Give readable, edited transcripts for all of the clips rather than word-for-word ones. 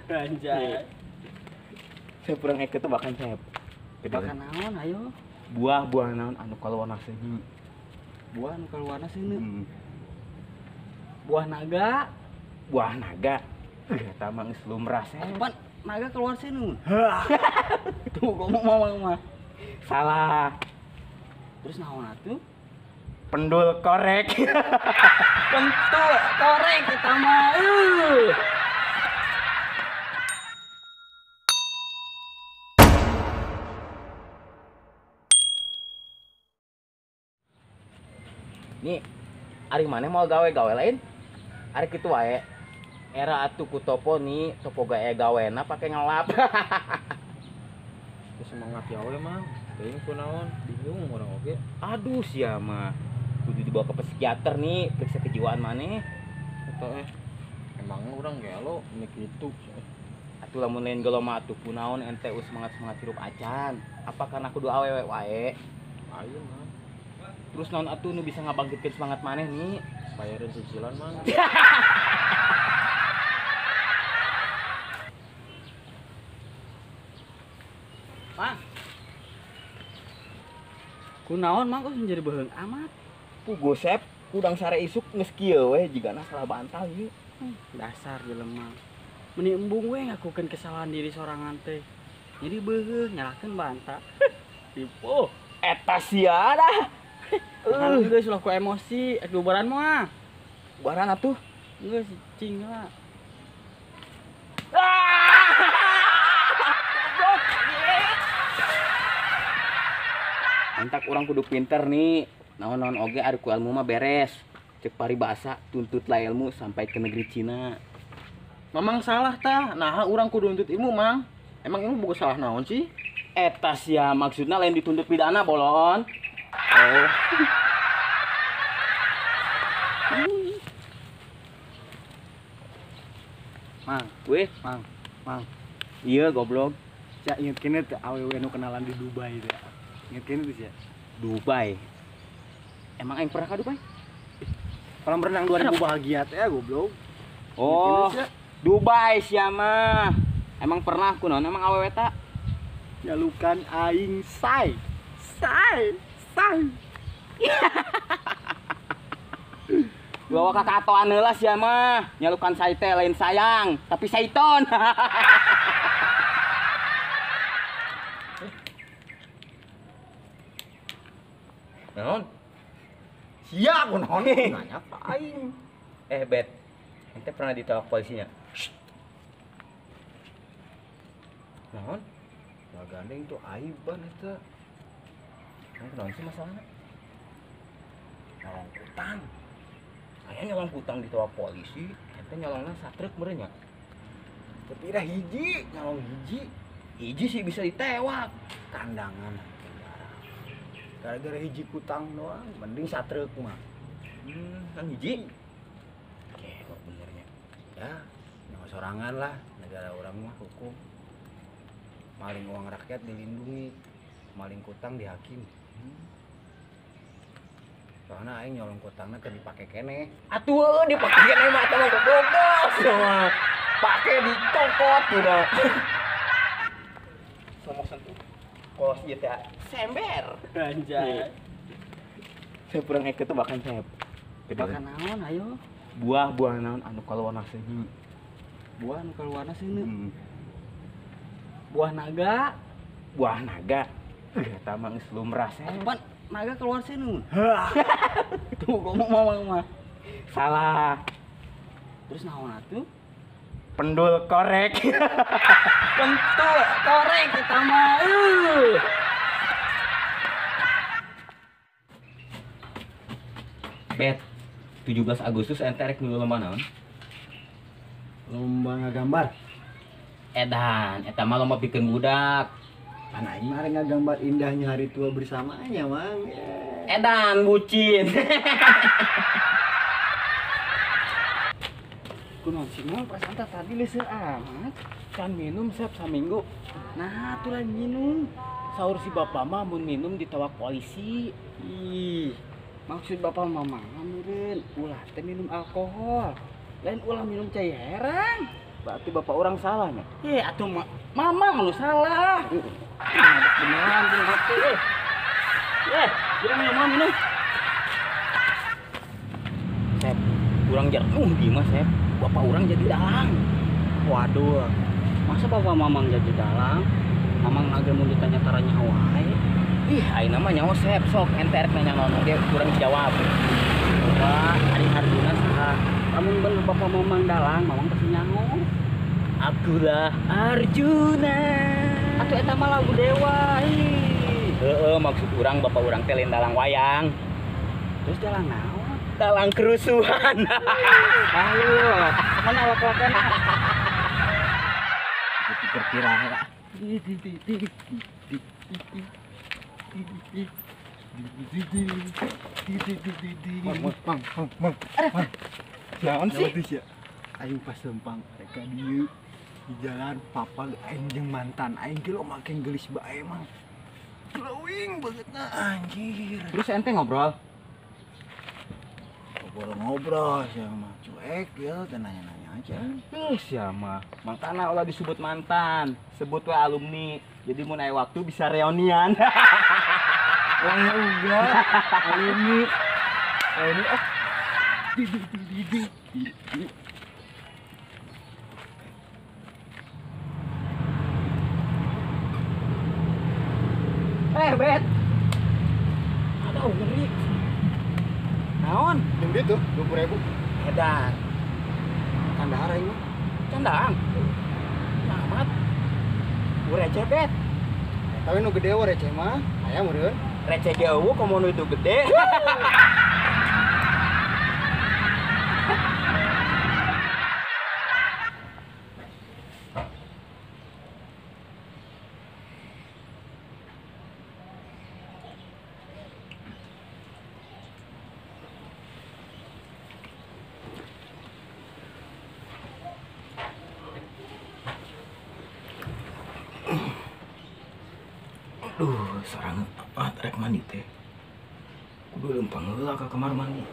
Anjay. Saya kurang eke tuh bahkan saya. Bahkan naon ayo. Buah-buah naon anu kaluarna seuneu. Buah anu kaluarna seuneu. Buah naga. Buah naga. Eta mah geus lumrah seh. Pan naga keluar seuneu. Tuh ngomong mama mah. Salah. Terus naon atuh? Pendul korek. Pentul korek eta mah. Nih, ari maneh mau gawe-gawe lain? Ari kitu wae. Era atuh ku topo nih, topo gawe gawena pake ngelap. Semangat ya we mah. Teuing kunaon, bingung urang oge. Aduh sia mah. Kudu dibawa ke psikiater nih, periksa kejiwaan maneh. Eta emang urang gelo ini kitu. Atuh lamun lain gelo mah atuh kunaon ente semangat-semangat hirup acan. Apa karena kudu awewe wae? Ayo mah. Terus naon atuh nu bisa ngabangkitkeun semangat maneh nih? Bayarin cicilan mah. Mang. Kunaon mang kok jadi beuheung amat? Ku gosep, kudang sare isuk geus kieu we jigana salah bantal ieu. Dasar jelema. Meni embung we ngakukeun kesalahan diri sorangan teh. Jadi beuheung nyalahkeun bantal. Tipu. Eta sia dah. Geus ulah ku emosi, ek bubaran mah. Bubaran atuh. Geus cing lah. Entak urang kudu pinter nih. Naon-naon oge ari ku ilmu mah beres. Cek paribasa tuntutlah ilmu sampai ke negeri Cina. Mamang salah tah. Nah, urang kudu nuntut ilmu, Mang. Emang ilmu boga salah naon sih? Eta sia maksudna lain dituntut pidana bolon. Oh. Mang, weh, Mang, Mang. Iya goblok. Cak inget kene teh awewe nu kenalan di Dubai teh. Inget kene teh sia. Dubai. Emang aing pernah ka Dubai? Kolam renang 2000 bahagia teh goblok. Oh, Dubai sia mah. Emang pernah kunaon emang awewe ta? Nyalukan aing say. Say. Say. Bawa kakatoan heula sia mah. Nyalukan say teh lain sayang, tapi saiton. Naon? Sia kunaon nanya ka aing. Bet, ente pernah ditolak polisinya? Naon? Lah gandeng tuh aiban eta. Emang kunaon sih masalahnya? Nyolong kutang. Aya nyolong kutang ditolak polisi, ente nyolongna satruk meureun nya. Tapi dah hiji, nyolong hiji. Hiji sih bisa ditewak. Kandangan negara. Gara-gara hiji kutang doang, mending satruk mah. Kan hiji. Kok benernya. Ya, nyawa sorangan lah, negara orang mah hukum. Maling uang rakyat dilindungi, maling kutang dihakimi. Soalnya aing nyolong kutangna keur dipake keneh. Atuh dipake keneh mah eta mah goblok mah. Pake dicopot udah. Somosan tuh. Kos ieu teh sember. Anjay. Saya kurang eke tuh bahkan saya. Bahkan naon ayo? Buah-buah naon anu kaluarna seuneu. Buah anu kaluarna seuneu. Buah naga. Buah naga. Eta mah geus lumrah seh. Pan naga keluar seuneu. Tuh ngomong mama mah. Salah. Terus naon atuh? Pendul korek. Pentul korek eta mah. Bet, 17 Agustus ente rek ngilu lomba naon? Lomba ngagambar. Edan, eta mah lomba pikeun budak. Pan aing mah rek ngagambar indahnya hari tua bersamanya, Mang. Edan bucin. Kunaon sih Mang, perasaan tadi leuseur amat. Can minum sep saminggu. Nah, atuh lain minum. Saur si bapak mah mun minum ditawak polisi. Ih, maksud bapak mama meureun ulah teh minum alkohol. Lain ulah minum cai herang. Berarti bapak orang salahnya. Atuh mamang lu salah. Beneran tuh hati. Jadi minum minum. Sep, urang jenuh di mah Sep. Bapak urang jadi dalang. Waduh. Masa bapak mamang jadi dalang? Mamang lagi mau ditanya taranya wae. Ih, ayeuna mah nyaho Sep, sok ente rek nanya naon oge kurang dijawab. Coba ari Arjuna saha? Lamun bener bapak mamang dalang, mamang pasti nyaho. Akulah Arjuna. Atuh eta mah lagu dewa. Ih. Heeh, maksud urang bapak urang teh lain dalang wayang. Terus dalang naon? Dalang kerusuhan. Malu. Mana awak-awakan? Pikir-pikir lah. Mang, mang. Naon sih? Aing pas lempang mereka di jalan papa aing jeung mantan aing ge lo make geulis bae mang. Glowing banget nah anjir. Terus ente ngobrol? Ngobrol-ngobrol sih mah cuek ya teh nanya-nanya aja. Sia mah. Mangkana ulah disebut mantan, sebut we alumni. Jadi mun aya waktu bisa reunian. Wah enggak, alumni. Alumni ah. Bet. Aduh, ngeri. Naon? Yang duit tuh, 20.000. Edan. Kandahar aing mah. Candang. Amat. Receh, Bet. Tapi nu gede we receh mah, aya meureun. Receh ge eueuh komo nu itu gede. Aduh, seorang apa rek mandi teh. Kudu lempang heula ka kamar mandi.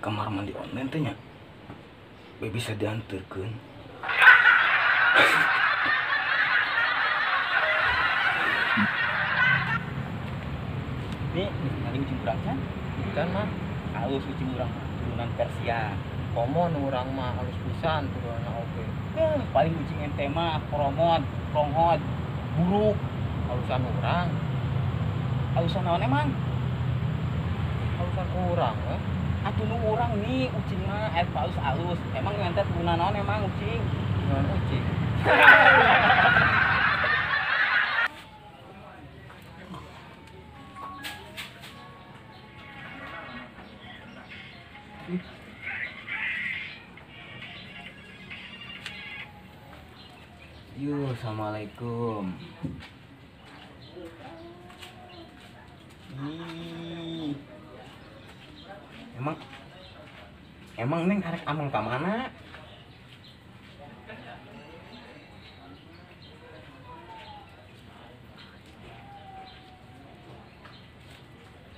Kamar mandi online teh nya. Be bisa diantarkeun. Nih, ningali ucing urang can? Can mah halus ucing urang turunan Persia. Komo nu urang mah halus pisan turunan oge. Paling ucing ente mah promot, longhot, buruk, halusan urang. Halusan naon emang? Halusan urang we. Atuh nu urang nih ucing mah air halus halus. Emang ente turunan naon emang ucing? Turunan ucing. Yo, assalamualaikum. Ih. Emang neng arek amang ka mana?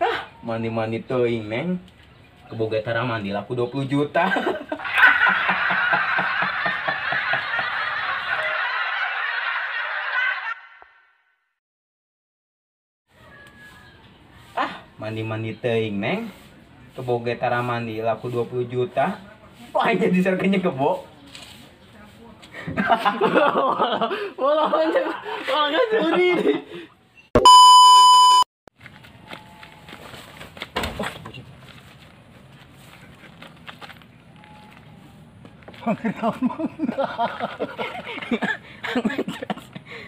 Ah, mandi-mandi teuing neng. Keboga tara mandi laku 20 juta. Mandi-mandi teuing neng. Kebo ge tara mandi laku 20 juta. Kok aing jadi sarkanya kebo? Walah curi.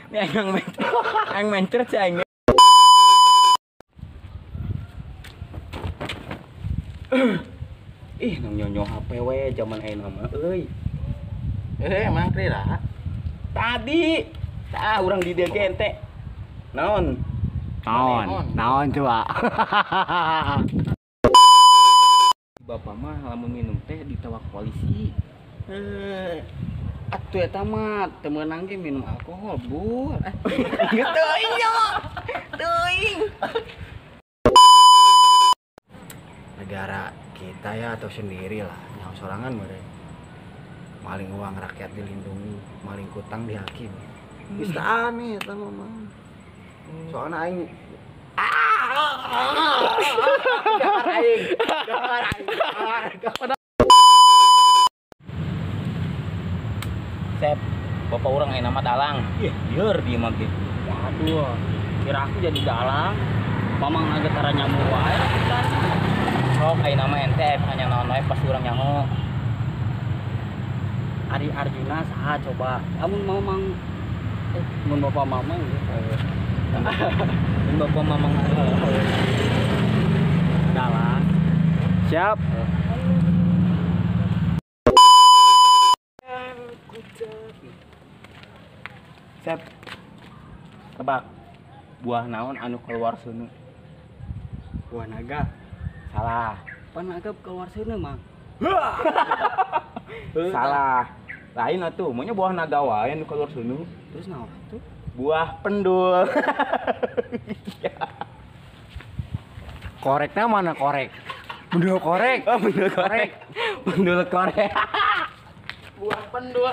Ini aing mencret sih aing. Ih, nang nyonyo HP we zaman ayeuna mah euy. Emang kira tadi tah urang di dieu ge ente. Naon? Naon coba. Bapak mah lamun minum teh ditawak polisi. Atuh eta mah teu meunang ge minum alkohol, Bu. Teuing nya. Teuing. Negara kita ya atau sendiri lah, nyawa sorangan meureun. Maling uang rakyat dilindungi, maling kutang dihakimi. Geus teu aneh eta mah Mang. Soalna aing Aing. Aing. Sep, bapak urang aya nama dalang. Ih, lieur dia mah ge. Waduh, kira aku jadi dalang. Mamang agak tara nyamuk wae kita. Sok aya nama ente hanya naon wae pas urang nyaho. Ari Arjuna saha coba? Amun mamang mun bapak mamang gitu. Mun bapak mamang dalang. Siap. Sep. Tebak. Buah naon anu keluar seuneu? Buah naga. Salah. Pan naga keluar seuneu, Mang. Salah. Lain atuh, maunya buah naga wae anu keluar seuneu. Terus naon atuh? Buah pendul. Koreknya mana korek? Pendul korek. Oh, pendul korek. Pendul korek. Buah pendul.